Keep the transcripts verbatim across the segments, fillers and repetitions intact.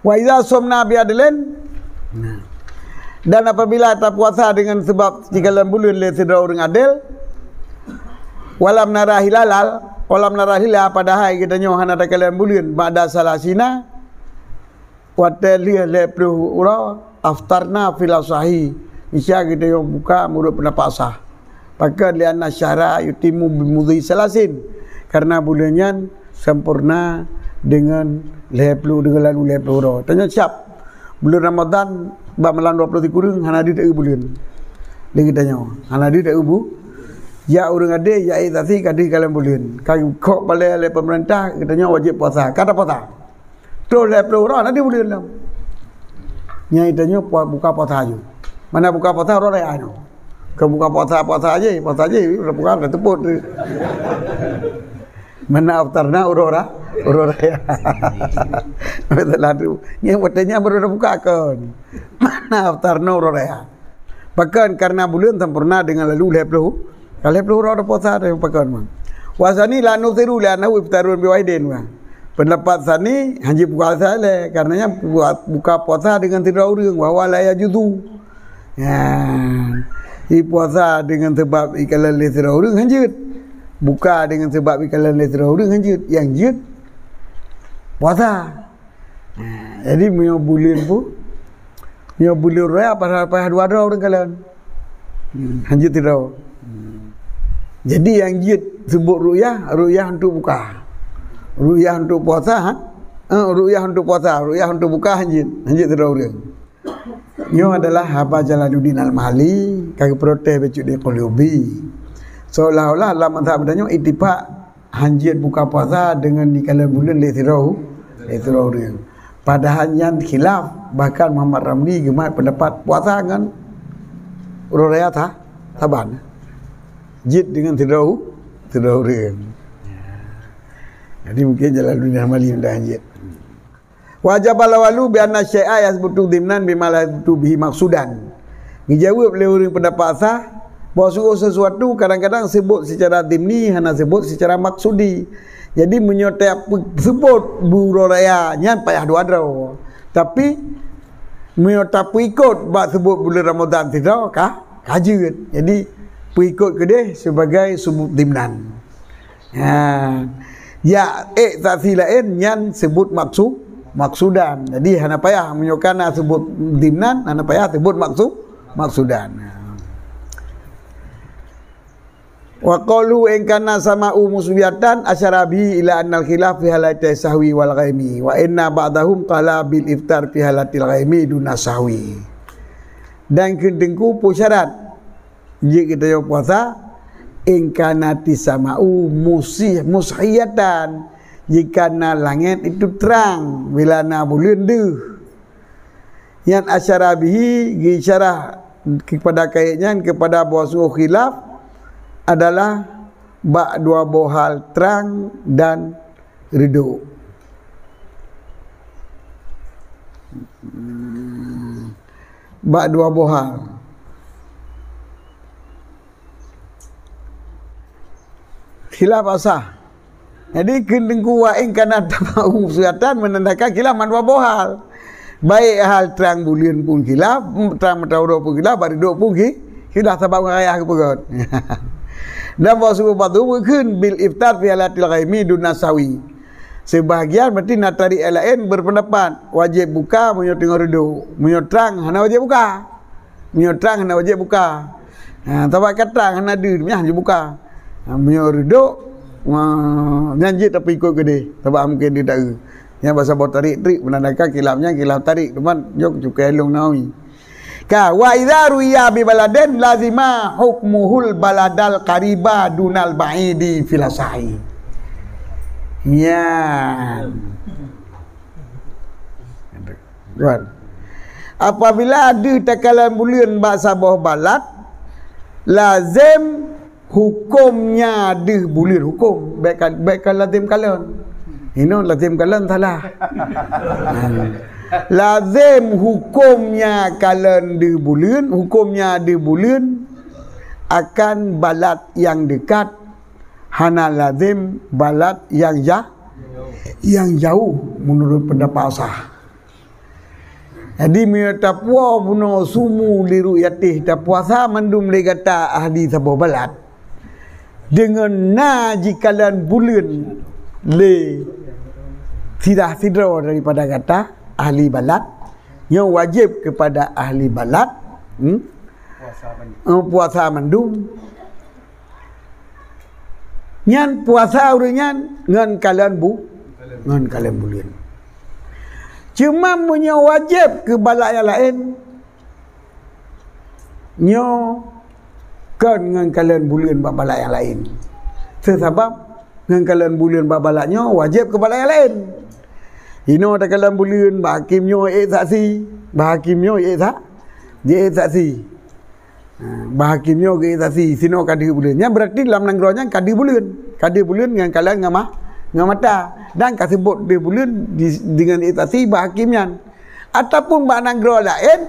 Wa idza sumna bi adlin. Nah. Dan apabila tapuasa dengan sebab sikalon buleuen lé sidroe ureuëng adil, walam nara hilalal, walam nara hilal, padahai geutanyoe hana takalon buleuen, ba'da salasina, watée lheueh lhée ploh uroe, aftarna fil asahi, misai geutanyoe buka meunurot peundapat sah. Pakon? Lianna syahra yutimmu bimudhi salasin, karena buleuen nyan sempurna dengan lhée ploh, dengan lalu lhée ploh uroe. Tanyoe siab, buleuen Ramadhan bak malam dua ploh sikureueng hana deuh taeu buleuen. Lé geutanyoe hana deuh taeu bu. Ya ureuëng adé, ya ék saksi ka deuh kalon buleuen. Ka kok palée lé peumeurintah, geutanyoe wajéb puasa. Ka tapuasa. Troh lhée ploh uroe na di buleuen lom. Nyang tanyoe pua-, buka puasa aju. Mana buka puasa uroe raya nyoe. Ke buka puasa, puasa aja, puasa aja, udah buka, udah tepot tu. Mana aftarna uroe ra-, uroe raya. Betul lah tu. Nyang watée nyan baru dah buka kon. Mana aftarna uroe raya. Pakon? Karena buleuen sempurna dengan lalu lhée ploh, ka lhée ploh uroe tapuasa, pakon, mang. Wasani la nusiru li annahu iftarun biwahidin, mang. Pendapat sani hanjeuet puasa lé, karena nyan buat buka puasa dengan sidroe ureuëng, wa huwa la yajuzu. Nyan. Di puasa dengan sebab ikalon lé sidroe ureuëng hanjeuet. Buka dengan sebab ikalon lé sidroe ureuëng hanjeuet. Nyang jeuet puasa. Ha, jadi meunyoe buleuen pu-, meunyoe buleuen raya, padahai payah dua droe ureuëng kalon. Hmm, hanjeuet sidroe. Hmm. Jadi nyang jeuet seubut ru'yah, ru'yah untuk buka. Ru'yah untuk puasa, ha? Eh, ru'yah untuk puasa, ru'yah untuk buka hanjeuet, hanjeuet sidroe ureuëng. Nyoe adalah haba Jalaluddin Al-Mahali ka geuprotes bacut di Qulubi. Seolah-olah lam mazhab geutanyoe ittifaq hanjeuet buka puasa deungon jikalon buleuen lé sidroe, lé sidroe ureuëng. Padahai nyan khilaf, bahkan Muhammad Ramli geumat pendapat puasa ngon uroe raya sa-, saban. Jeuet deungon sidroe, sidroe ureuëng. Jadi mungkin Jalaluddin Al-Mahali mudah hanjeuet. Wa ajabal awwalu bi anna syai'a yathbutu dhimnan bima la yathbutu bihi maqsudan. Geujaweueb lé ureuëng pendapat sah bahwa sesuatu kadang-kadang seubut secara dhimni, hana seubut secara maksudi. Jadi meunyoe tapeuseubut buroe raya nyan payah dua droe. Tapi meunyoe tapeuikot bak seubut buleuen Ramadhan sidroe ka, ka jeuet. Jadi peuikot keudeh sebagai seubut dhimnan. Ha. Ya, ék saksi laén nyan seubut maksu-, maksudan. Jadi hana payah meunyoe kana seubut dhimnan, hana payah seubut maksu-, maksudan. Wa qalu in kana sama'u musbihatan asyara bihi ila annal khilaf fi halati sahwi wal ghaimi. Wa inna ba'dahum qala bil iftar fi halatil ghaimi duna sahwi. Dan keu teungku peue syarat jeuet geutanyoe puasa, in kana tisama'u musih-, mushiyatan, jika na langét itu trang bila na buleuen deuh. Nyan asyara bihi, geuisyarah kepada kayèe nyan kepada bahwa sungguh khilaf adalah bak dua boh hal, trang dan reudôk. Bak dua boh hal. Khilaf asah. Jadi keu teungku wa in kana tama'u musbihatan menandakan khilaf mandua boh hal. Baik hal trang buleuen pun khilaf, trang mata uroe pun khilaf, bak reudôk pun khi-, khilaf sabab ngon raya geupeugöt. Dan bahwa sungguh ba'dhum geukheun bil iftar fi halatil ghaimi duna sahwi. Sebahagian berarti na tarék laén berpendapat wajéb buka meunyoe teungoh reudôk. Meunyoe trang hana wajéb buka. Meunyoe trang hana wajéb buka. Ha, sabab ka trang hana deuh, meunyang jibuka. Ha, meunyoe reudôk, ha, nyan jeuet tapeuikot keudeh, sabab mungken deuh taeu. Nyan bahasa boh tarék treuk, menandakan khilaf nyan khilaf tarék, teuma nyoe cukai lôn Nawawi. Ka, wa idza ru'iya bi baladin lazima hukmuhul baladal qariba dunal ba'idi fil asahi. Nyan. Tuan. Apabila deuh takalon buleuen bak saboh balad, lazem huköm nya deuh buleuen. Huköm, bèk ka, bèk ka lazem kalon. Inoe lazem kalon salah. Lazem huköm nya kalon deuh buleuen, huköm nya deuh buleuen akan balad nyang dekat, hana lazem balad nyang ja-, nyang jauh meunurot pendapat sah. Jadi, meunyoe tapuwoe bunoe sumu li ru'yatih, tapuasa mandum lé gata ahli saboh balat, deungon na jikalon buleuen lé sidah sidroe daripada gata ahli balat, nyoe wajéb keupada ahli balat, hmm? Puasa mandum. Eh, puasa mandum. Nyan puasa ureuëng nyan ngon kalon bu-, ngon kalon buleuen. Cuma meunyoe wajéb keu balat nyang laén, nyoe kon ngon kalon buleuen bak balat nyang laén. Seusabab ngon kalon buleuen bak balat nyoe wajéb keu balat nyang laén. Inoe takalon buleuen, bak hakém nyoe ék saksi, bak hakém nyoe ék sa-, jiék saksi. Ha, bak hakém nyoe geuék saksi, sinoe ka deuh buleuen. Nyan berarti lam nanggroe nyan ka deuh buleuen. Ka deuh buleuen ngon kalon ngon ma-, ngon mata. Dan ka seubot deuh buleuen di, deungon ék saksi bak hakém nyan. Ataupun bak nanggroe laén,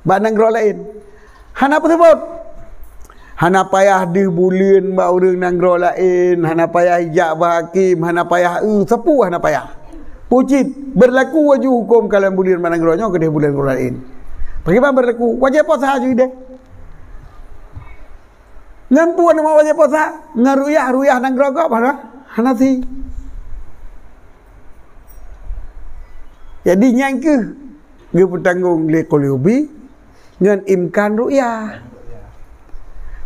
bak nanggroe laén, hana peuseubot. Hana payah deuh buleuen bak ureuëng nanggroe laén, hana payah ijak bak hakém, hana payah eu sapeue, hana payah. Pucit, berlaku laju huköm kalon buleuen bak nanggroe nyoe keudeh buleuen nanggroe laén. Pakriban berlaku? Wajéb puasa ju ideh. Ngon peue nama wajéb puasa? Ngon ru'yah, ru'yah nanggroe gob hana, hana si. Jadi, nyan kheueh geupeutanggong lé Qurtubi ngon imkan ru'yah.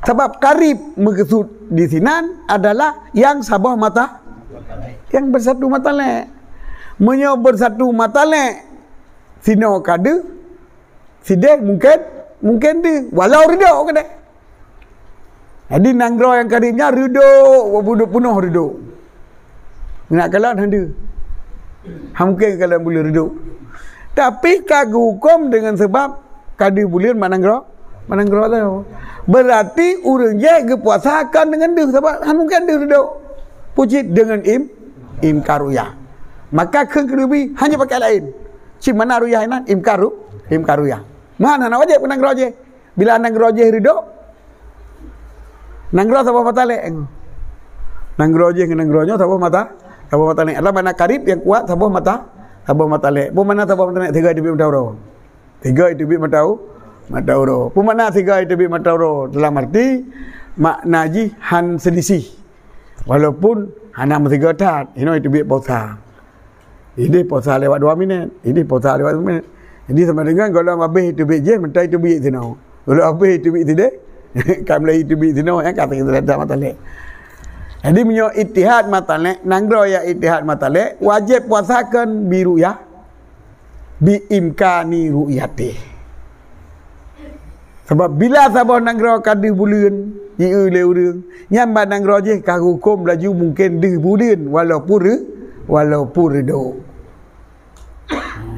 Sabab qarib meukeusut di sinan adalah nyang saboh mata, nyang beusatu mata lé. Meunyoe beusatu mata lé, sinoe ka deuh, sideh mungken, mungken deuh, walau reudok keudeh. Jadi, nanggroe nyang qarib nyan reudok, peunoh reudok. Nak kalon hana deuh. Hana mungken kalon buleuen reudok. Tapi ka geuhuköm deungon seubab ka deuh buleuen bak nanggroe, bak nanggroe tu. Berarti ureuëng jih geupuasa kon deungon deuh, sabab hana mungken deuh reudok. Pucit deungon im-, imkan ru'yah. Maka kheun Qurtubi hana pakai laén. Cit mana ru'yah inan imkan ru-, imkan ru'yah. Meuhan hana wajéb keu nanggroe jih. Bila nanggroe jih reudok, nanggroe saboh mata lé. Nanggroe jih ngon nanggroe nyoe saboh mata, saboh mata lé. Adalah makna qarib nyang kuat saboh mata, saboh mata lé. Peue makna saboh mata lé? Sigoe teubiet mata uroe. Sigoe teubiet mata u-, mata uroe. Peue makna sigoe teubiet mata uroe? Dalam arti, makna jih han seulisih. Walaupun hana meusigoe that, inoe teubiet puasa. Ideh puasa lewat dua minit, ideh puasa lewat dua minit. Jadi, sama dengan gohlom abéh teubiet jih, meutai teubiet sinoe. Gohlom abéh teubiet sideh, ka mulai teubiet sinoe, ya, kata kita dah mata lé. Jadi, meunyoe ijtihad mata lé, nanggroe nyang ijtihad mata lé, wajéb puasa kon bi ru'yah, bi imkani ru'yatih. Sabab bila saboh nanggroe ka deuh buleuen, jieu lé ureuëng, nyan bak nanggroe jih ka huköm laju mungken deuh buleuen, walaupun re-, walaupun reudok.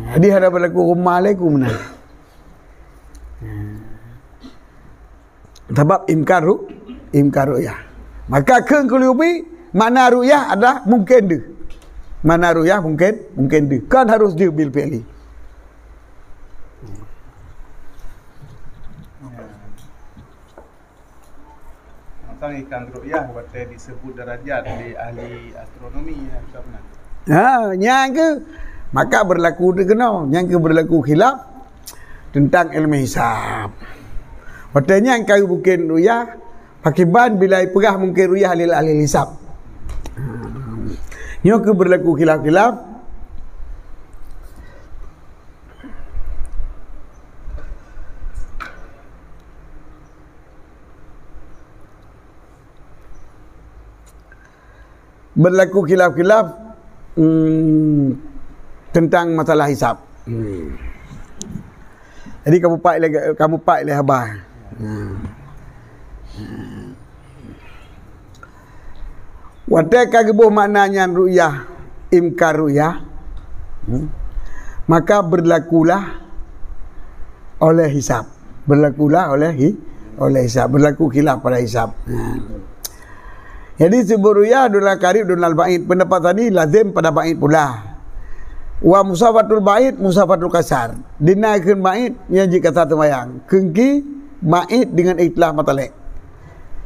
Jadi, hana berlaku huma alaikum nah. Sabab imkan ru-, imkan ru'yah. Maka kheun Qurtubi, makna ru'yah adalah mungken deuh. Makna ru'yah mungken, mungken deuh. Kon harus deuh bil fi'li. Mantong ikan ru'yah watée disebut darajat lé ahli astronomi, ya, betul benar? Ha, nyang ke, maka berlaku terkena, nyang ke berlaku khilaf tentang ilmu hisab. Watée nyang ka mungken ru'yah, pakiban bila peugah mungken ru'yah lé ahli hisab. Ha. Nyoe ke berlaku khilaf-khilaf. Berlaku khilaf-khilaf, hmm, tentang masalah hisab. Hmm. Jadi, kamu paik lagi, kamu paik lagi haba. Hmm. Watée ka geuboh makna nyan ru'yah, imkan ru'yah, hmm, maka berlakulah oleh hisab. Berlakulah oleh hi-, oleh hisab. Berlaku khilaf pada hisab. Ha. Jadi, sebut ru'yah adalah qarib dan ba'id. Pendapat tadi lazim pada ba'id pula. Wa musafatul ba'id, musafatul kasar. Dinaikkan ba'id, nyang jih kasar sembahyang. Keungki ba'id dengan ikhtilaf matalek.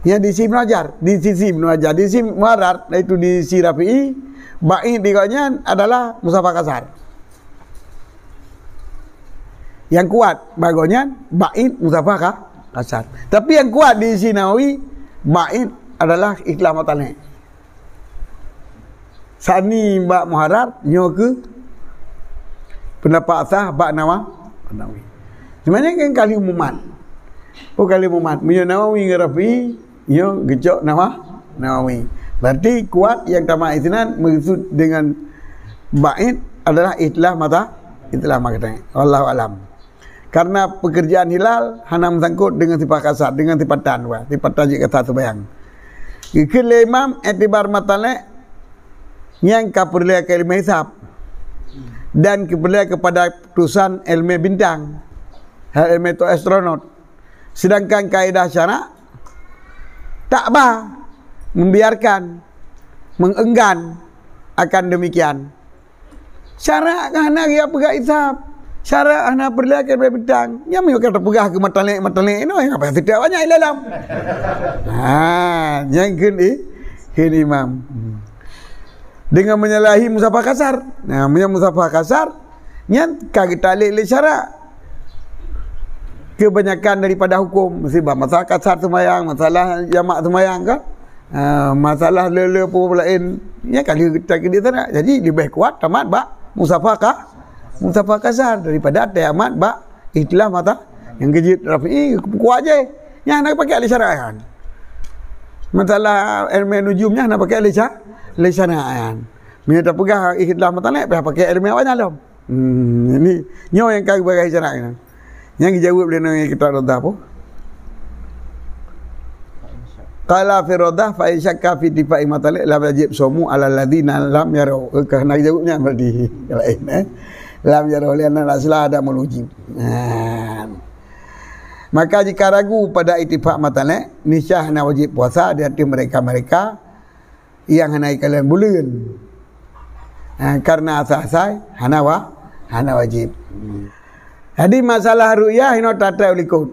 Nyan di sisi Ibnu Hajar, di sisi Ibnu Hajar, di sisi Muharrar, iaitu di sisi Rafi'i, ba'id di gobnyan adalah musafah kasar. Nyang kuat bak gobnyan ba'id, musafah ka-, kasar. Tapi nyang kuat di isi Nawawi, ba'id adalah ikhtilaf matalek. Sani bak Muharrar, nyoe keuh pendapat sah bak Nawa-, Nawawi. Sebenarnya kan kali umuman. Oh, kali umuman. Meunyoe Nawawi ngon Rafi'i, nyoe geucok Nawa-, Nawawi. Berarti kuat nyang tamat isnan maksud dengan ba'id adalah ikhtilaf mata-, ikhtilaf matalek. Wallahu alam. Karena pekerjaan hilal hana meusangkot dengan sifat kasar, dengan sifatan, wah, sifatan jeuet kasar seumayang. Geukheun lé imam, iktibar matalek nyang ka peureulée keu ilmu hisab dan ka peureulée keupada putusan ilmu bintang, ilmu tu astronot. Sedangkan kaedah syarak tak ba, membiarkan, mengenggan akan demikian. Syarak kan hana geujak peugah hisab. Syarak hana peureulée keu ilmu bintang. Nyang meunyoe ka teupeugah keu matalek-matalek inoe, nyang apa setiap banyak di dalam. Ha, nyang kheun i-, kheun imam. Hmm. Dengan menyalahi musafah kasar. Nah, meunyoe musafah kasar, nyan ka geutalek lé syarak. Kebanyakan daripada hukum, mesti bah masalah kasar seumayang, masalah jamak seumayang kan. Ah, masalah le-le peue laén, nyan ka lheueh geutak di sana. Jadi leubeh kuat tamat bak musafah ka-, musafah kasar daripada tamat bak ikhtilaf mata nyang geujeuet Rafi'i kuat je. Nyan hana pakai lé syarak kan. Masalah ilmu nujum nyan hana pakai lé sya-, lé syarak kan. Meunyoe tapeugah ikhtilaf matalek, payah pakai ilmu awak nyan lom. Hmm, ini nyoe nyang ka geupeugah syarak nyan. Nyang geujaweueb lé nang kitab Ridha apa? Qala fi Ridha, fa in syakka fi ittifaqi matalek lam yajib saumu ala ladzina lam yarau. Eh, ka na geujaweueb nyan berarti. Laén, eh. Lam yarau li anna al-asla adamul wujub. Nah. Maka jika ragu pada ittifaq matalek, niscaya hana wajib puasa di atas mereka-mereka nyang hana ikalon buleuen. Ha, karena asai-asai hana wa-, hana wajib. Jadi masalah ru'yah inoe tatai u likot.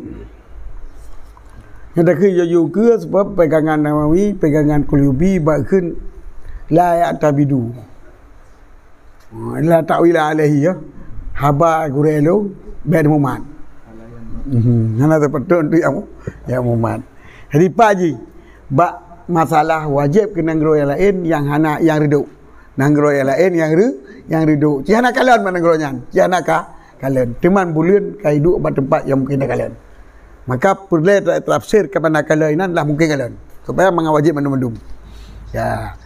Nyang takheun jaju keue sebab pegangan Nawawi, pegangan Qurtubi, bak kheun la ya'tabidu. La ta'wila alaihi, ya. Haba gurée lôn, bèk mumat. Mhm. Hana teupeutron tu nyang, nyang mumat. Jadi, pak ji, bak masalah wajéb keu nanggroe nyang laén nyang hana, nyang reudôk. Nanggroe nyang laén nyang re-, nyang reudôk. Ci hana kalon bak nanggroe nyan. Ci hana ka-, kalon. Teuma buleuen ka iduek bak teumpat nyang mungken takalon. Maka peureulée ta-, tafsir keupada kalon inan lah mungken kalon. Supaya mangat wajéb mandum-mandum. Ya.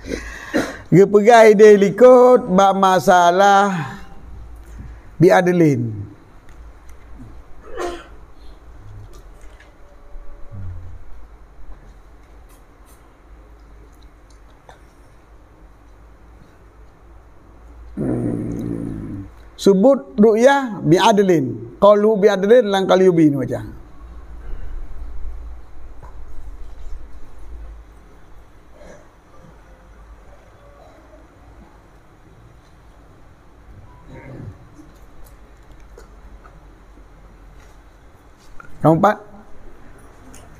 Geupeugah idéh likot bak masalah bi'adlin. Hmm. Subut ru'yah bi'adlin. Qalu bi'adlin lam Qurtubi ni macam. Keempat,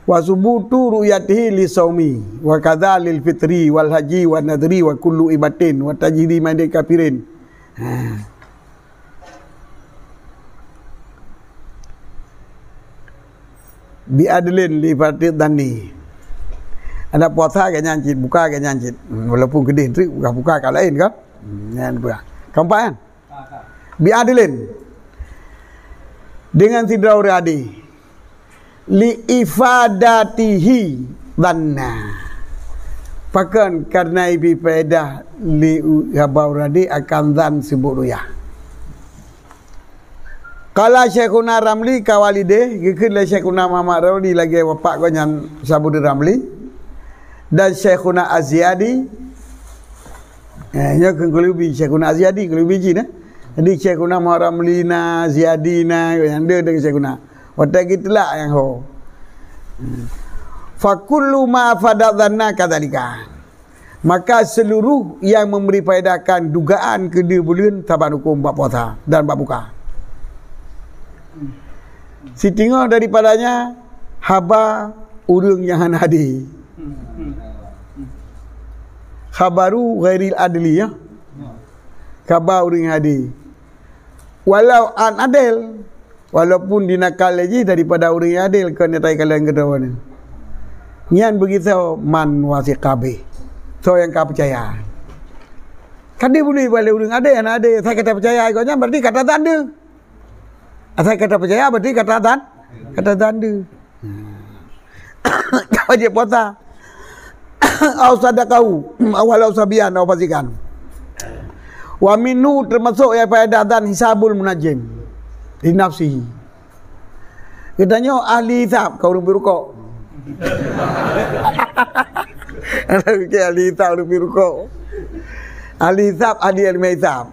wa subutu ru'yatihi li saumi, wa kadza lil fitri, wal haji, wa nadri, wa kullu ibatin, wa tajhidi maidil kafirin. Ha. Bi adlin li fardid dhanni. Ada puasa ke nyan cit, buka ke nyan cit. Hmm, walaupun keudeh treuk, buka-buka ka laén kan? Hmm, nyan buka. Keempat kan? Bi adlin. Dengan sidroe ureueng adé. Li ifadatihi dhanna. Pakon karena ibi faedah li u-, haba ureueng adé akan zan sibuk ruyah. Qala Syaikhuna Ramli ka walidih, geukheun lé Syaikhuna Muhammad Ramli lagée bapak gobnyan Syabudin Ramli, dan Syaikhuna Az-Ziyadi, eh, nyoe kheun Qulubi, Syaikhuna Az-Ziyadi, Qulubi jih na. Jadi Syaikhuna Muhammad Ramli na, Ziyadi na, nyang deuh-deuh Syaikhuna. Watée geuteulak nyang ho. Fa kullu ma afada dhanna kadzalika. Maka seluruh yang memberi faedahkan dugaan keu deuh buleuen saban huköm bak puasa dan bak buka. Sitingoh daripadanya haba ureuëng nyang hana adé. Khabaru ghairil adli, ya. Khabar ureuëng nyang adé. Walau an adil, Walaupun dinakal lé jih daripada ureuëng nyang adé, kon nyang takalon keudroe nyoe. Nyan begitu man wasiqa bih. Soe nyang ka peucaya. Ka deuh buleuen bak lé ureuëng adé, hana adé. Asai ka tapeucaya gobnyan, berarti ka tazan deuh. Asai ka tapeucaya, berarti ka tazan, ka tazan deuh. Ka wajéb puasa. Au sadaqahu, walau sabiyan, au fasikan. Wa minhu, termasuk daripada zan, hisabul munajjim li nafsihi. Geutanyoe ahli hisab, ka ureuëng pirukok. Oke, ahli hisab, ureuëng pirukok. Ahli hisab, ahli ilmu hisab.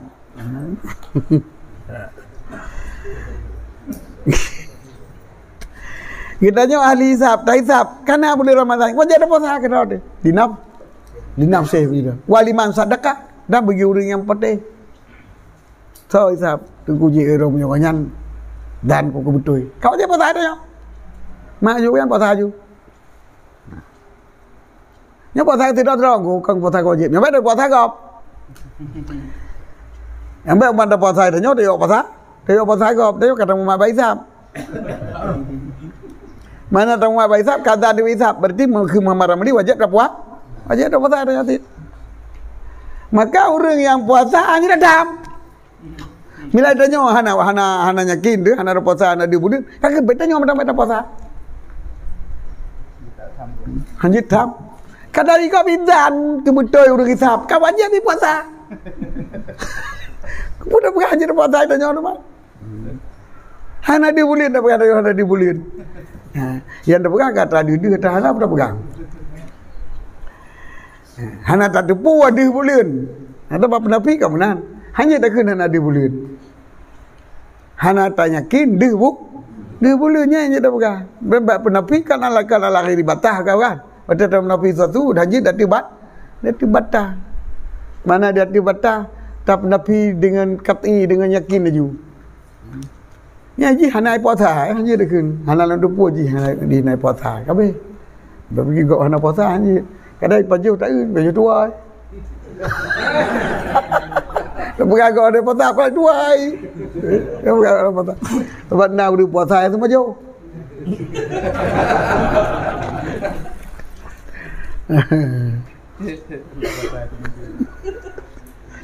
Geutanyoe ahli hisab, tahisab. Kana buleuen Ramadhan, wajéb tapuasa keudroe teuh. Di naf-, di nafsih begitu. Wa liman sadaqah, dan bagi ureuëng nyang patéh. Soe hisab, teungku jih ureuëng meunyoe nyan, dan ku keubeutôi. Ka wajéb puasa tanyoe. Mak ju kan puasa ju. Nyoe puasa sidroe-droe, kon puasa wajéb. Nyoe beda puasa gob. Nyang beda puasa tanyoe, tanyoe puasa. Tanyoe puasa gob, tanyoe ka tamumat bak hisab. Mana tamumat bak hisab, ka zan di hisab. Berarti meukeumah maram li wajéb tapuasa. Wajéb tapuasa tanyoe cit. Maka ureuëng nyang puasa hana dendam. Bila tanyoe hana, hana, hana yakin deuh, hana puasa, hana deuh buleuen, ka keubeue tanyoe mantong bak puasa. Hanjeuet tham. Kadang ika bidan keubeutôi ureuëng hisab, ka wajéb di puasa. Peue tapeugah hanjeuet puasa tanyoe teuma. Hana deuh buleuen, tapeugah tanyoe hana deuh buleuen. Ha, nyang tapeugah ka tadeuh-deuh, ka hana, peue tapeugah. Hana tateupeue deuh buleuen. Hana bak peunafi ka meunan. Hanya takheun hana deuh buleuen. Hana tanyakin deuh bu-, deuh buleuen nyan nyang tapeugah. Bak peunafi kan ala, kan ala ghairi batah ka kan. Watèe tapeunafi sesuatu, dah jeuet dati bat-, dati batah. Mana dati batah, tapeunafi dengan kat'i, dengan yakin laju. Nyan jih hana puasa, eh, jih deukheun. Hana lôn tupeue jih hana, jih hana puasa. Kabeh. Bagi gob hana puasa jih. Kadang pajoh tak eu, pajoh tuai. Peugah gob hana puasa, pajoh tuai. Peugah hana puasa. Sebab na ureuëng puasa itu pajoh.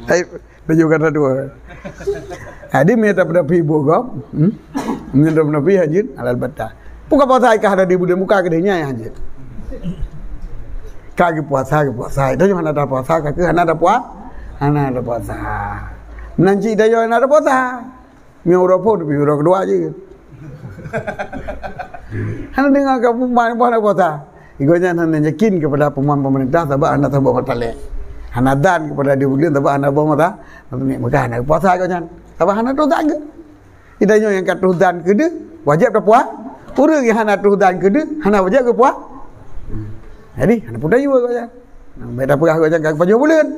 Hai, baju kata dua. Jadi, mie tak pernah pi ibu kau. Hmm? Mie tak pernah pi hajat, halal batal. Bukan puasa kah ada di bulan muka ke dia, hanjit. Kaki puasa, kaki puasa. Itu cuma ada puasa, kaki hana ada puasa. Hana ada puasa. Nanti dah hana ada puasa. Nyoe uroe phon, tapi uroe keudua jih. Hana deungoe ka peuman boh na puasa. Igoe nyan hana yakin kepada peuman pemerintah, sabab hana saboh meutalek. Hana dan kepada di buleuen, sabab hana boh mata. Maka hana puasa igoe nyan. Sabab hana troh dan geuh. Ida nyoe nyang ka troh dan keudeuh, wajéb tapuasa. Ureuëng nyang hana troh dan keudeuh, hana wajéb geupuasa. Jadi, hana peudaya igoe nyan. Nah, beda peugah kau jangan pajoh buleuen.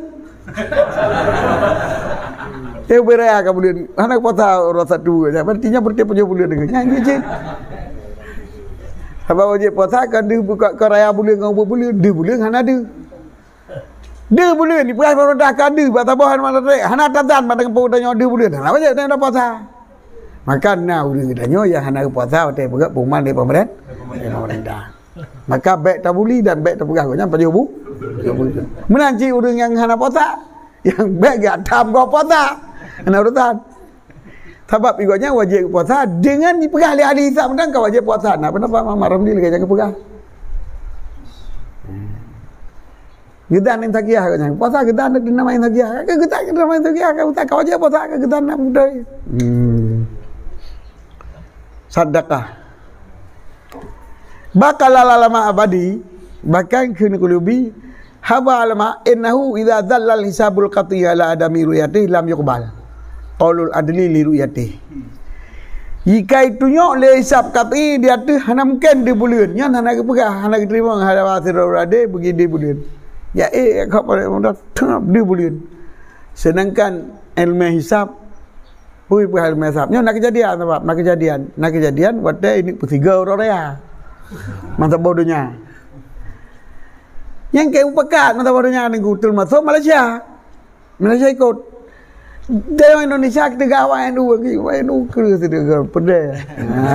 Eh, beraya ka buleuen. Hana puasa uroe satu. Berarti nya berarti pajoh buleuen deungon. Nyan jih cit. Sabab wajéb puasa kan deuh buka, ka raya buleuen ngon buet buleuen. Deuh buleuen hana deuh. Deuh buleuen dipeugah pemerintah kan deuh. Bak saboh hana, hana tatan pada kampung tanyoe deuh buleuen. Hana wajéb tanyoe puasa. Maka na ureuëng tanyoe nyang hana puasa watèe peugah pengumuman dari pemerintah. Dari pemerintah. Maka bék tabuli dan bék tapeugah gobnyan pajoh bu-, pajoh buleuen. Meunan cit ureuëng nyang hana puasa, nyang bék geutam gob puasa. Hana urusan. Sabab igoe nyan wajéb puasa deungon jipeugah lé ahli hisab mantong ka wajéb puasa. Nah, pendapat Imam Ramli lagèe nyang geupeugah. Geudan nyang tagiah gobnyan. Puasa geudan di nama nyang tagiah. Ka geudan di nama nyang tagiah, ka geudan ka wajéb puasa, ka geudan nak beutôi. Hmm. Sadaqah. Baqala al-ulama abadi, bahkan kheun Qurtubi, haba ulama, innahu idza dallal hisabul qat'i ala adami ru'yatih lam yuqbal qaulul adli li ru'yatih. Jika itunyok lé hisab qat'i di ateueh hana mungken deuh buleuen, nyan hana geupeugah, hana geuteurimong haba sidroe adé bagi deuh buleuen. Ya, eh, ka pada mudah deuh buleuen. Sedangkan ilmu hisab Ui, peugah ilmu hisab. Nyoe na keujadian, sabab na keujadian. Na keujadian watèe ini peusiga uroe raya. Masa boh donya. Nyang keu mupakat masa boh donya nunggu termasuk Malaysia. Malaysia ikut. Di Indonesia kita gawa N U, N U keureuh sidroe peudeh. Ha.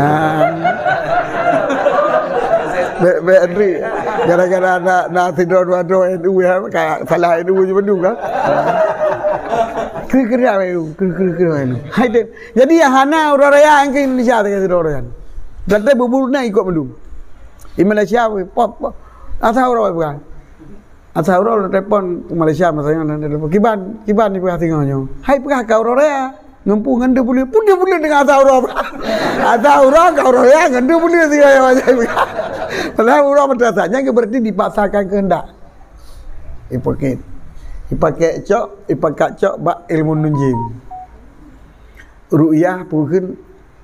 Bèk, bèk Andri. Gara-gara na, na sidroe dua droe N U ya, ka salah N U je bandum kan. Keureuh-keureuh N U, keureuh-keureuh N U. Hai deh. Jadi nyang hana uroe raya nyang keu Indonesia teuka sidroe raya. Dan teuka buburu na ikot bandum. Di Malaysia, pop, pop. Asai uroe bukan. Asai uroe telepon ke Malaysia masa nyan, telepon. Kiban, kiban ipeugah singoh nyoe. Hai peugah ka uroe raya. Ngon peue, ngon deuh buleuen. Peue deuh buleuen deungon asai uroe. Asai uroe ka uroe raya ngon deuh buleuen singoh nyoe. Padahai uroe meuteurasa nyan berarti dipaksakan kehendak. Ipakai, ipakai cok, ipakat cok bak ilmu nunjim. Ru'yah pukon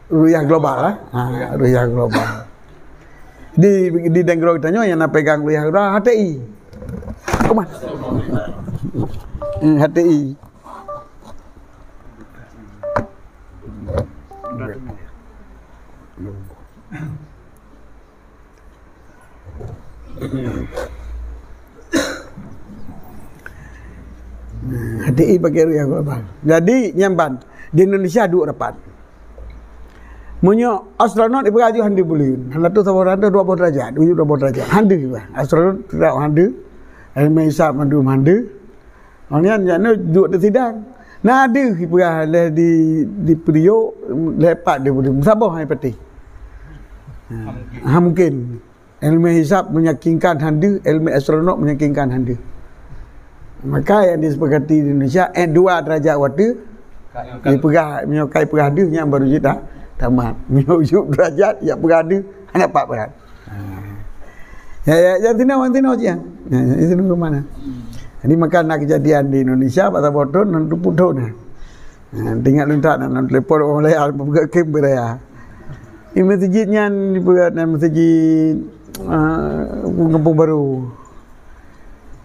ru'yah global lah. Ha, ru'yah global. Di, di nanggroe geutanyoe nyang na pegang ru'yah global H T I. Kuman. Hmm, H T I. H T I pakai ru'yah global. Jadi nyan ban di Indonesia duek rapat. Meunyoe astronot ipeugah aju handi buleuen, hana tu saboh derajat, dua boh derajat, tujuh dua boh derajat. Handi bah. Astronot tidak handi. Ilmu hisab mandum handi. Awak nyan, nyan duek di sidang. Na deuh ipeugah lé di, di Priok, lé pat di Budi. Saboh hai pati. Ha, ha mungkin. Ilmu hisab meyakinkan handi, ilmu astronot meyakinkan handi. Maka yang disepakati di Indonesia, eh, dua derajat watèe dipeugah, meunyoe kai peugah deuh nyan baru jeuet ta-, tamat. Meunyoe ujuk derajat, ya peugah deuh, hana pat berat. Ha. Ya, ya, ya, tinoe, tinoe je. Ya, ya, tinoe ke mana? Jadi, maka na kejadian di Indonesia, bak saboh thon, nan tupu thon. Ha, teuingat lôn that, nan telepon orang lain, peugah kem beraya. Di masjid nyan, dipeugah nan masjid, ah, Kampung Baru.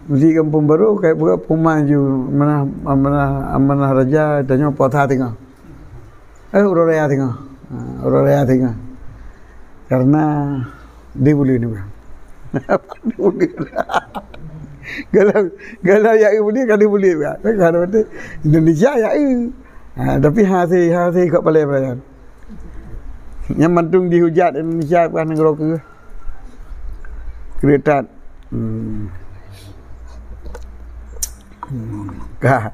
Masjid Kampung Baru, kai peugah peuman ju, amanah, amanah, amanah raja, tanyoe puasa teungoh. Eh, uroe raya teungoh. Ha, uroe raya teungoh. Karena dia boleh ni, bang. Dia boleh. Kalau, kalau ya boleh, kan dia boleh, bang. Kan ada betul. Indonesia ya. Ha, tapi hasil, hasil kat palai pelayan. Yang mantung dihujat Indonesia bukan negara ke. Keretat. Hmm. Hmm. Ka.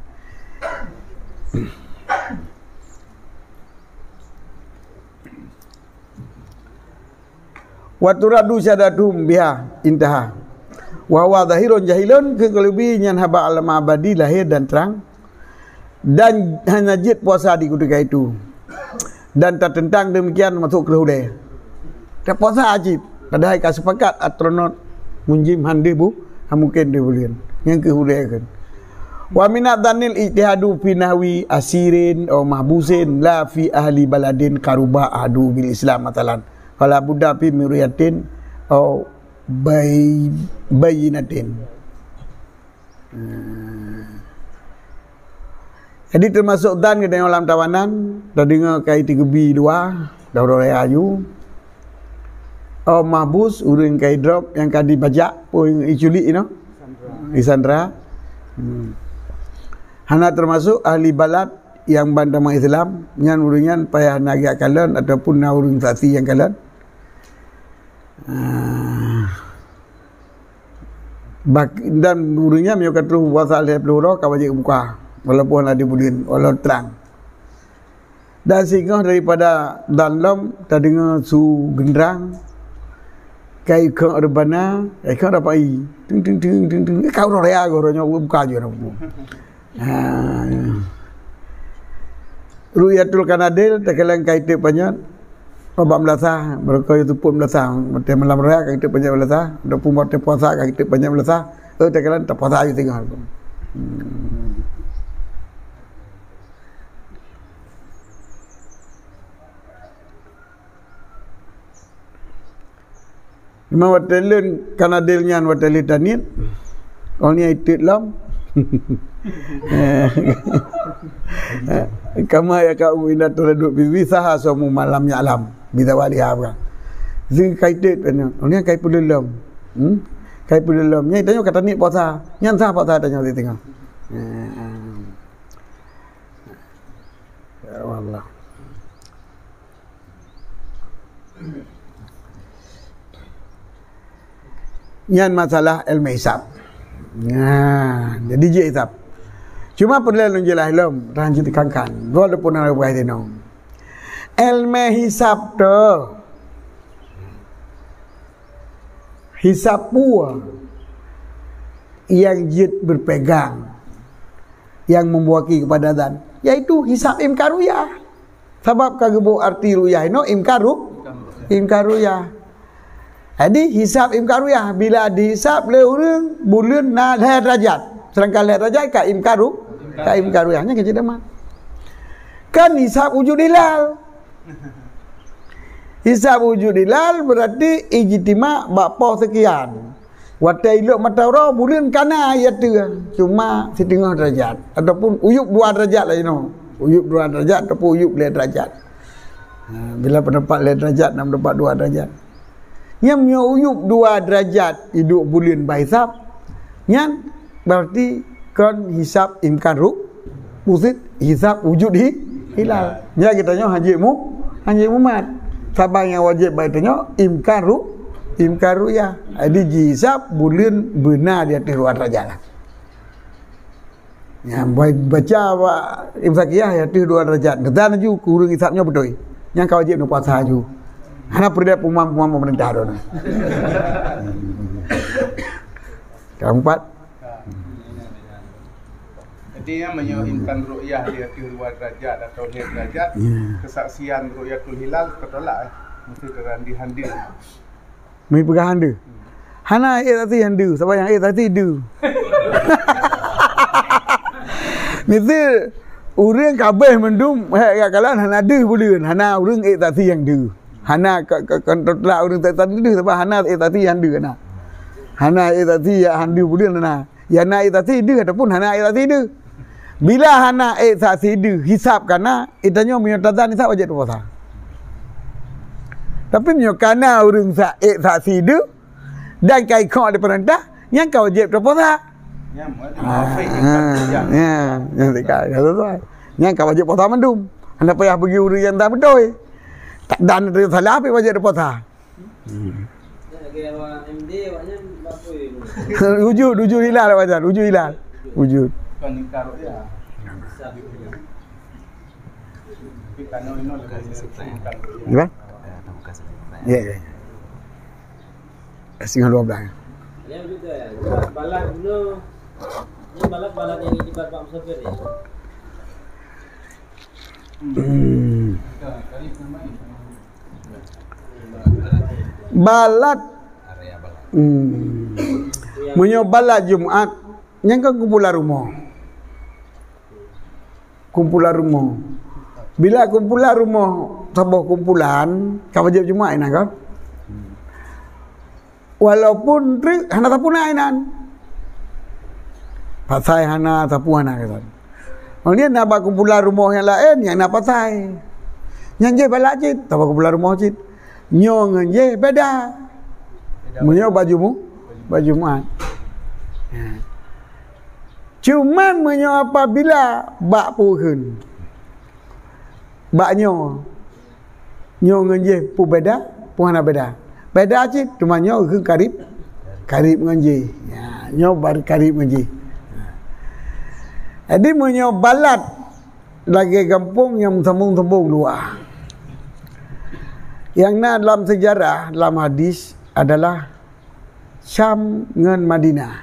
Wa turaddu syahadatuhum biha intaha. Wa huwa zahirun jahilun, keu kaleubi nyan haba alam abadi lahé dan trang. Dan hana jeuet puasa di kutika itu. Dan tateuntang demikian masuk keu hulée. Tapuasa wajéb, padahai ka sepakat astronot munjim han deuh bu, han mungken deuh buleuen. Nyang keu hulée kan. Wa minadh dhanil ijtihadu fi nahwi asirin aw mahbusin la fi ahli baladin qaruba ahdu bil Islam matalan. Fala budda fi miryatin aw bay-, bayyinatin. Hmm. Jadi teumasok dan geutanyoe lam tawanan, tadeungoe kai teugebi dua, daurah raya aju. Oh, mahbus, ureuëng kai drop nyang ka dibajak, pun iculik inoe. Disandra. Hmm. Hana teumasok ahli balad nyang ban tamong Islam, nyan ureuëng nyan payah na geujak kalon ataupun na ureuëng saksi nyang kalon. Ah. Bak-, dan ureuëng nyan meunyoe ka troh puasa lhée ploh uroe ka wajéb buka, walaupun hana dibuleuen, walau trang. Dan singoh daripada dan lom tadeungoe su geundrang, ka ikheun reubana, ka ikheun rapai. Ting, ting, ting, ting, ting. Ka uroe raya, uroe nyoe buka je. Ha. Ru'yatul Kanadil, takalon kai teuk panyöt, bak meulasah, barokon teupot meulasah, watèe malam raya kai teuk panyöt meulasah, ataupun watèe puasa kai teuk panyöt meulasah, eh, takalon tapuasa aju singoh. Hmm. Memang watèe lôn Kanadil nyan watèe lôn taniet, oh nyan itot lom. Kama yaqa'u inda taraddudihi saha saumu man lam ya'lam bi zawaliha, bukan. Zi kai itot, oh nyan kai peuleueh lom. Hmm? Kai peuleueh lom. Nyan tanyoe ka taniet puasa. Nyan sah puasa tanyoe di teungoh. Eh, eh. Allah. Nyan masalah ilmu hisab. Nah, jadi jih hisab. Cuma peureulèe lôn jeulaih lom, dan jih tekankan. Walaupun ada buah dino. Ilmu hisab tu, hisab peue yang jeuet berpegang, yang membawa kepada zat, yaitu hisab imkan ru'yah. Sabab ka geubôh arti ru'yah inoe imkan ru-, imkan ru'yah. Jadi hisab imkan ru'yah bila dihisab lé ureueng buleuen na lhèe derajat, sedangkan lhèe derajat ka imkan ru-, ka imkan ru'yah. Nyan keuh cit teuma. Kan hisab wujud hilal. Hisab wujud hilal berarti ijtima bak poh sekian. Watèe ilok mata uroe buleuen ka na i ateueh, cuma siteungoh derajat ataupun uyueb dua derajat lagèe nyoe. Uyueb dua derajat ataupun uyueb lhèe derajat. Ha, bila pendapat lhèe derajat dan pendapat dua derajat. Nyan meunyoe uyueb dua derajat iduek buleuen bak hisab, nyan berarti kon hisab imkan ru-, Buset, hisab wujud hi-, hilal. Nyan geutanyoe hana jeuet mu-, hana jeuet mumat. Sabab nyang wajéb bak geutanyoe imkan ru-, imkan ru'yah. Jadi jihisab buleuen beuna di ateueh dua derajat lah. Nyan ba-, baca bak Imsakiyah di ateueh dua derajat. Geutanyoe laju keu ureueng hisab nyoe beutôi. Nyan ka wajéb neupuasa laju. Hana peureulèe pengumuman-pengumuman pemerintah droeneuh. Keempat, Jadi, ya, meunyoe imkan ru'yah di ateueh dua derajat atau lhèe derajat, Ya. kesaksian ru'yatul hilal keutolak, eh. Mesti terang di handeuh. Meupeugah handeuh. Hana ék saksi handeuh, sabab nyang ék saksi deuh. Mesti ureueng kabeh mandum, hek gak kalan hana deuh buleuen, hana ureueng ék saksi nyang deuh. Hana ka, ka, ka teutolak ureueng saksi deuh, sabab hana ék saksi nyang deuh hana. Hana ék saksi nyang deuh buleuen hana. Nyang na ék saksi deuh ataupun hana ék saksi deuh. Bila hana ék saksi deuh, hisab ka na, geutanyoe meunyoe tazan hisab wajéb tapuasa. Tapi meunyoe ka na ureueng sa-, ék saksi deuh dan ka ikhok lé peurintah, nyan ka wajéb tapuasa. Nyan, Ah, munafik, ah, nyan. Ya, nyan tika, ya, sesuai. Nyan ka wajéb puasa mandum. Hana payah bagi ureueng nyang tak beutôi. Tak dan salah pih wajéb tapuasa. Hmm. Lagèe awak M D, awaknyan bak peue? Wujud, wujud hilal, Pak Jan, wujud hilal. Wujud. Bukan ingkar ru'yah. Tapi kan inoe lebih ingkar ru'yah. Gimana? Ya, ya. Setengah dua belas. Yang juga, ya. Balat guna. Ini balat-balat yang dikibar Pak Musafir ni. Hmm. Balat. Hmm. Meunyoe balat Jumat, nyan kan kumpulan rumoh. Kumpulan rumoh. Bila kumpulan rumoh saboh kumpulan, ka wajéb Jumat inan kan? Walaupun treuk hana sapeue na inan. Pasai hana, sapeue hana, kata. Kemudian na bak kumpulan rumoh nyang laén nyang na pasai. Nyang jih balat cit, saboh kumpulan rumoh cit. Nyoe ngon jih beda. Meunyoe bak Jumu-, bak Jumat. Ha. Cuman meunyoe apabila bak peue kheun, bak nyoe, nyoe ngon jih peue beda, peue hana beda. Beda cit, teuma nyoe kheun karib, karib ngon jih. Ya, nyoe baru karib ngon jih. Jadi meunyoe balat lagèe gampông nyang sambông-sambông dua. Nyang na dalam sejarah, dalam hadis adalah Syam ngon Madinah.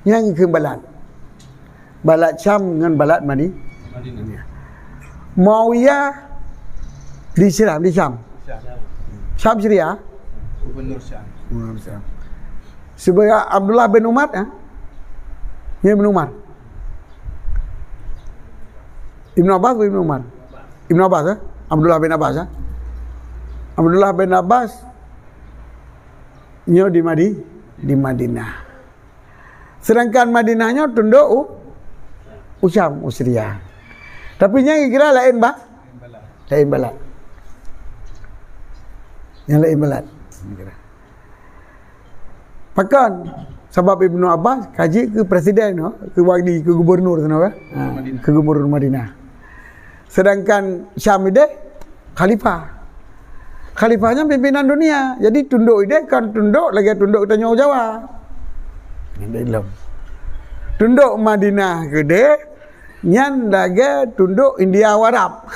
Nyang keu balat. Balat Syam ngon balat Madi-, Madinah. Muawiyah di Syam, di Syam. Syam. Syam Syria. Gubernur Syam. Gubernur Syam. Sebagai Abdullah bin Umar, ya? Ya, bin Umar. Ibnu Abbas atau Ibnu Umar? Ibnu Abbas, ya? Abdullah bin Abbas, ya? Abdullah bin Abbas nyoe di Madi-, di Madinah. Sedangkan Madinah nyoe tundok u, u Syam, u Syria. Tapi nyan kira laén ba-, laén balat. Nyang laén balat. Pakon? Sabab Ibnu Abbas ka jeuet keu presiden, no? Keu wali, keu gubernur sana, kan? Ha, keu gubernur Madinah. Sedangkan Syam ideh khalifah. Khalifah nyan pimpinan dunia. Jadi tundok ideh kan tundok lagèe tundok tanyoe Jawa. Nyan ilom. Tundok Madinah keudeh nyan lagèe tundok India u Arab.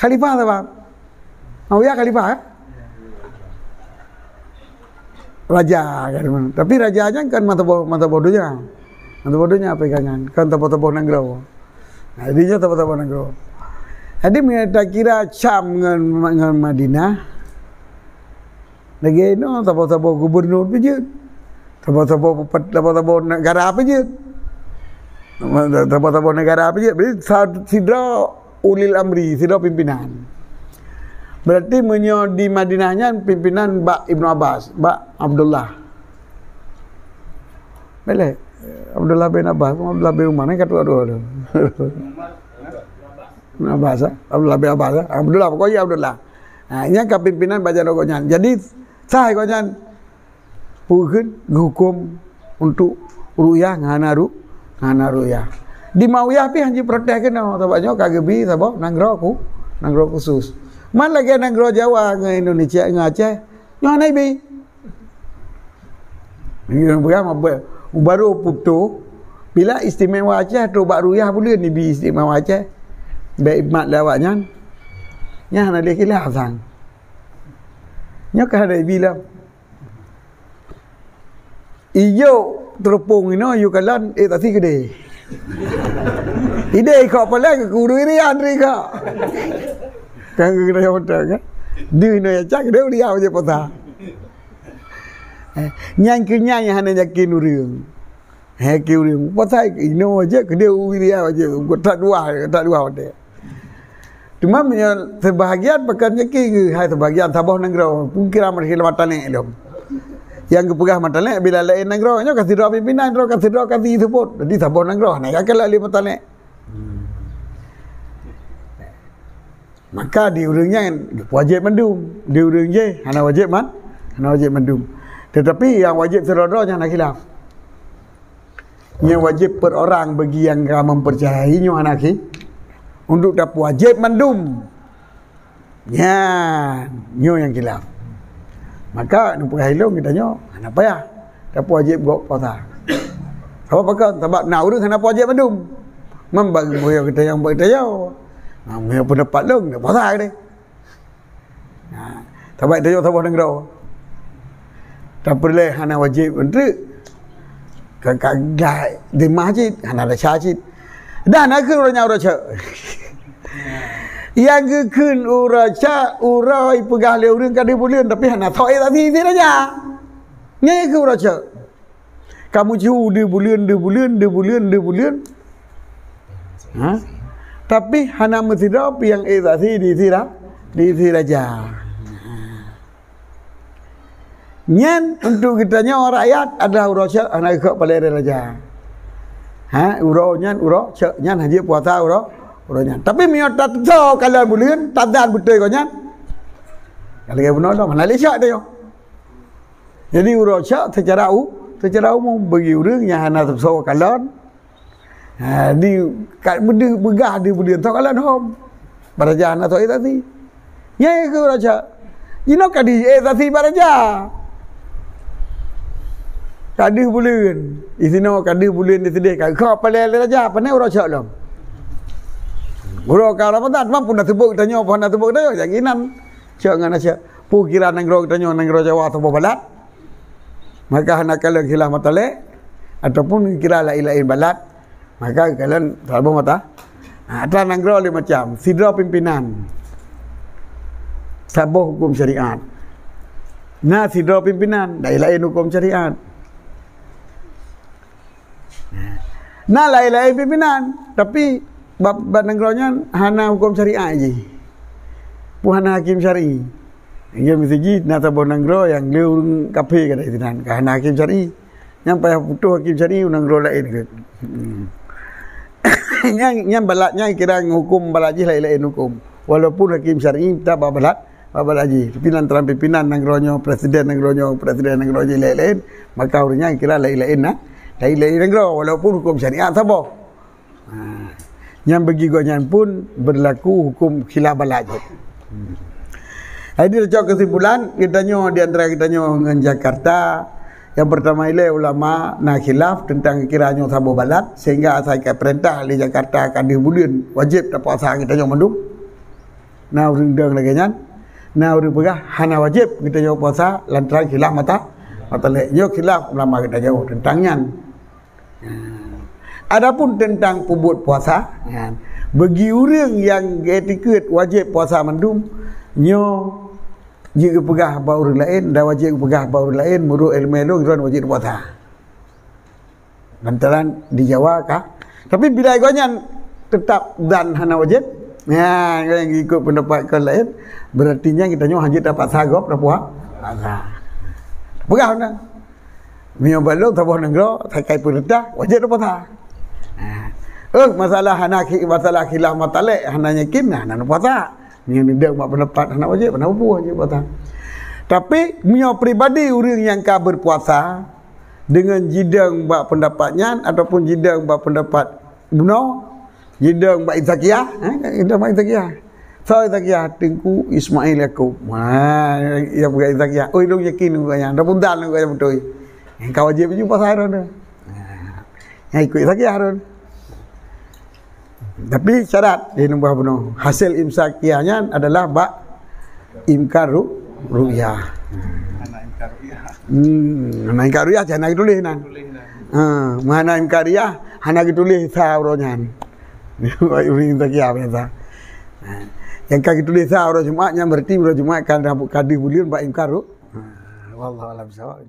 Khalifah sapa? Muawiyah khalifah, kan? Raja, kan? Tapi raja nyan kan mata boh, mata boh donya. Mata boh donya pegangan, kan taboh-taboh nanggroe. Nah, jadi nyan taboh-taboh nanggroe. Jadi, meunyoe takira Syam ngon, ngon Madinah, lagèe inoe, saboh-saboh gubernur pih jeuet. Saboh-saboh pepet-, saboh-saboh negara pih jeuet. Saboh-saboh negara pih jeuet. Jadi, sa-, sidroe ulil amri, sidroe pimpinan. Berarti meunyoe di Madinah nyan pimpinan bak Ibnu Abbas, bak Abdullah. Belek. Abdullah bin Abbas, Abdullah bin Umar, kan ka tuha-tuha tu. Bin Abbas, eh? Abdullah bin Abbas, eh? Abdullah, pokoknya Abdullah. Ha, nyan ka pimpinan bak jaroe gobnyan. Jadi, sah gobnyan peue kheun geuhuköm untuk ru'yah ngon hana ru-, ngon hana ru'yah. Di Muawiyah pih han jiprotes keunoe, sabab nyoe ka geubi saboh nanggroe khu-, nanggroe khusus. Man lagèe nanggroe Jawa ngon Indonesia ngon Aceh, nyoe hana ibi. Nyoe peugah mabé-, baru putôh, bila istimewa Aceh trok bak ru'yah buleuen ibi istimewa Aceh. Bèk imat lé awaknyan. Nyan hana lé khilaf sang. Nyoe ka hana ibi lom. Ijok teureumpông inoe yue kalon, eh, taksi keudeh. Ideh ikok paleng keu ureueng Irian ri kok. Kan keu kena motor kan. Di inoe ya cak keudeh ureueng Irian je pota. Eh, nyan keu nyan nyang hana yakin ureueng. He, keu ureueng. Pasai inoe je keudeh ureueng Irian je. Tak dua, tak dua watèe. Cuma meunyoe seubahagian pakon nyoe ki, hai seubahagian saboh nanggroe, pun kira meuhilaf tanek lom. Nyang geupeugah meutalek bila laén nanggroe, nyoe ka sidroe pimpinan, nyoe ka sidroe ka jiseubut. Jadi saboh nanggroe, na ka lheueh meutalek. Maka di ureueng nyan wajéb mandum, di ureueng jéh hana wajéb man-, hana wajéb mandum. Tetapi nyang wajéb sidroe-droe nyan hana khilaf. Nyang wajéb per orang bagi nyang ka mempercayai nyoe hana khi. Untuk tapeuwajéb mandum. Nyan, nyoe nyang khilaf. Maka, neupeugah ilôn geutanyoe, hana payah tapeuwajéb gob puasa. Sabab pakon? Sabab na ureueng hana peuwajéb mandum. Meunan bagi boya geutanyoe bak geutanyoe. Nah, meunyoe pendapat lôn, puasa deh. Ha, sabab tanyoe saboh nanggroe. Tapeureulée hana wajéb untuk ka, ka, ka di masjid, hana rasa cit. Dah na keu ureueng nyan uroe cok. Nyang geukheun uroe cok, uroe ipeugah lé ureueng ka di buleuen, tapi hana sok tasi di raja. Nyan keu uroe cok. Kamoe cu di buleuen, di buleuen, di buleuen, di buleuen. Ha? Tapi hana meusidroe piang ék saksi di sira, di siraja. Nyan untuk geutanyoe rakyat adalah uroe cok hana geukheun paleng raja. Ha, uroe nyan uroe cok nyan hana puasa uroe, uroe nyan. Tapi meunyoe tateusoe kalon buleuen, tazan beutôi kon nyan. Kalau bunoe dong hana lé cok tanyoe. Jadi uroe cok secara u-, secara umum bagi ureueng nyang hana teusoe kalon, ha, di, ka, beudeuh, beugah di buleuen soe kalon hom. Baraja hana soe tasi. Nyan keuh uroe cok. Jinoe ka di, eh, tasi baraja. Ka deuh buleuen. Di sinoe ka deuh buleuen di sideh ka. Keu paleng lé raja, pane uroe cok lom. Uroe ka Ramadan, mampu na seubut tanyoe, pun na seubut tanyoe, jak inan. Cok ngon na cok. Peue kira nanggroe geutanyoe nanggroe Jawa atawa balat? Maka hana kalon khilaf meutalek ataupun kira laén-laén balat, maka kalon saboh mata. Ha, atra nanggroe lé macam, sidroe pimpinan. Saboh huköm syariat. Na sidroe pimpinan, laén-laén huköm syariat. Na laén-laén pimpinan, tapi bak, bak nanggroe nyan hana huköm syariat jih. Pun hana hakim syar'i. Nyan meusti jih na saboh nanggroe nyang lé ureueng kafé kadang sinan, ka hana hakim syar'i. Nyan payah putôh hakim syar'i u nanggroe laén keuh. Hmm. Nyan, nyan balat nyan kira huköm balat jih laén-laén huköm. Walaupun hakim syar'i tabah balat, Bapak Haji, pimpinan, pimpinan nanggroe nyoe, presiden nanggroe nyoe, presiden nanggroe nyoe laén-laén, maka ureueng nyan kira laén-laén na, laén-laén nanggroe, walaupun huköm syariat saboh. Ha. Nyang bagi gobnyan pun berlaku hukum khilaf balad jih. Jadi, tacok kesimpulan, geutanyoe di antara geutanyoe ngon Jakarta, nyang pertama ilée ulama na khilaf tentang kira nyoe saboh balad, sehingga asai ka peurintah lé Jakarta ka deuh buleuen wajéb tapuasa geutanyoe mandum. Na ureuëng dong lagée nyan, na ureuëng peugah hana wajéb geutanyoe puasa lantaran khilaf mata-, matalek. Nyoe khilaf ulama geutanyoe tentang nyan. Adapun tentang peubuet puasa, kan, bagi ureuëng nyang geutikeuet wajéb puasa mandum, nyoe jeuet geupeugah bak ureuëng laén, dan wajéb geupeugah bak ureuëng laén, meunurot ilmu lôn, droen wajéb puasa. Lantaran di Jawa kah. Tapi bila gobnyan tetap dan hana wajéb, ya, nyang ikut pendapat kaul laén, berarti nyan geutanyoe hanjeuet tapaksa gob tapuasa. Peugah undang. Meunyoe bak lôn saboh nanggroe, sakai peurintah, wajéb tapuasa. Ha. Eh, masalah hana khi-, masalah khilaf matalek, hana yakin, nah, hana puasa. Meunyoe nidang bak pendapat hana wajéb, hana puasa, wajéb puasa. Tapi, meunyoe pribadi ureuëng nyang ka berpuasa, dengan jidang bak pendapat nyan, ataupun jidang bak pendapat bunoe, jidong bak Izakiyah, eh, jidong bak Izakiyah. Soe Izakiyah? Teungku Ismail Yakub. Ha, nyang peugah Izakiyah. Oh, ilôn yakin ngon gobnyan. Dah puntan ngon gobnyan beutôi. Nyang ka wajéb jih puasa droen tu. Ha. Nyang ikut Izakiyah droen. Tapi syarat di numbah bunoe. Hasil imsakiyah nyan adalah bak ingkar ru-, ru'yah. Hana ingkar ru'yah. Hmm, hana ingkar ru'yah, hana geutuléh nan. Tuléh nan. Ha, hana ingkar ru'yah, hana geutuléh sa uroe nyan. Ureuëng Izakiyah biasa. Ha. Nyang ka geutuléh sa uroe Jumat, nyan berarti uroe Jumat ka, ka deuh buleuen bak ingkar ru-, ha, wallahu a'lam bissawab.